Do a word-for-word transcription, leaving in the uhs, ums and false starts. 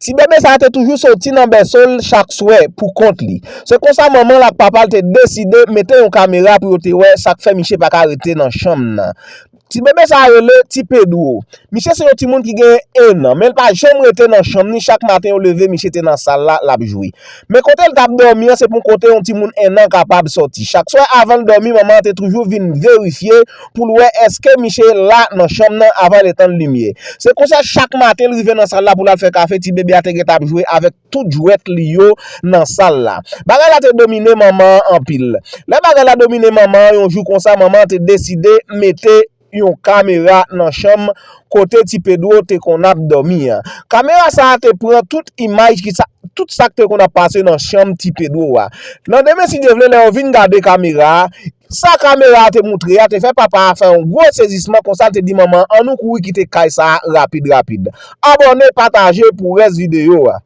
Ti bebe sa a te toujou soti nan bèso l chak swè pou kont li. Se konsa manman l ak papa l te deside mete yon kamera pou yo te wè sa k fè misye pa ka rete nan chanm nan. Ti bebe sa a rele Ti Pedro. Misye se yon timoun ki gen en an, men l pa janm rete nan chanm ni. Chak maten yo leve, misye te nan sal la, l ap jwe. Men kote l t ap dòmi an, se pou kote yon timoun en an kapab sòti. Chak swè avan l dòmi, manman an te toujou vin verifye pou l wè èske misye la nan chanm nan avan l etann limyè. Se konsa, chak maten, l rive nan sal la pou l al fè kafe, ti bebe a te gentan ap jwe avèk tout jwèt li yo nan sal la. Bagay la te domine manman an anpil. Lè bagay la domine manman an, yon jou konsa, manman an te deside mete yon kamera nan chanm kote Ti Pedro te konn ap dòmi an. Kamera sa a te pran tout imaj ki sa, tout sa k te konn ap pase nan chanm Ti Pedro a. Nan demen, si Dye vle, lè yo vin gade kamera a, sa kamera a te moutre a te fè papa a fè yon gwo sezisman, konsa l te di manman an, "Ann nou kouri kite kay sa a rapid rapid." Abòne, pataje pou rès videyo a.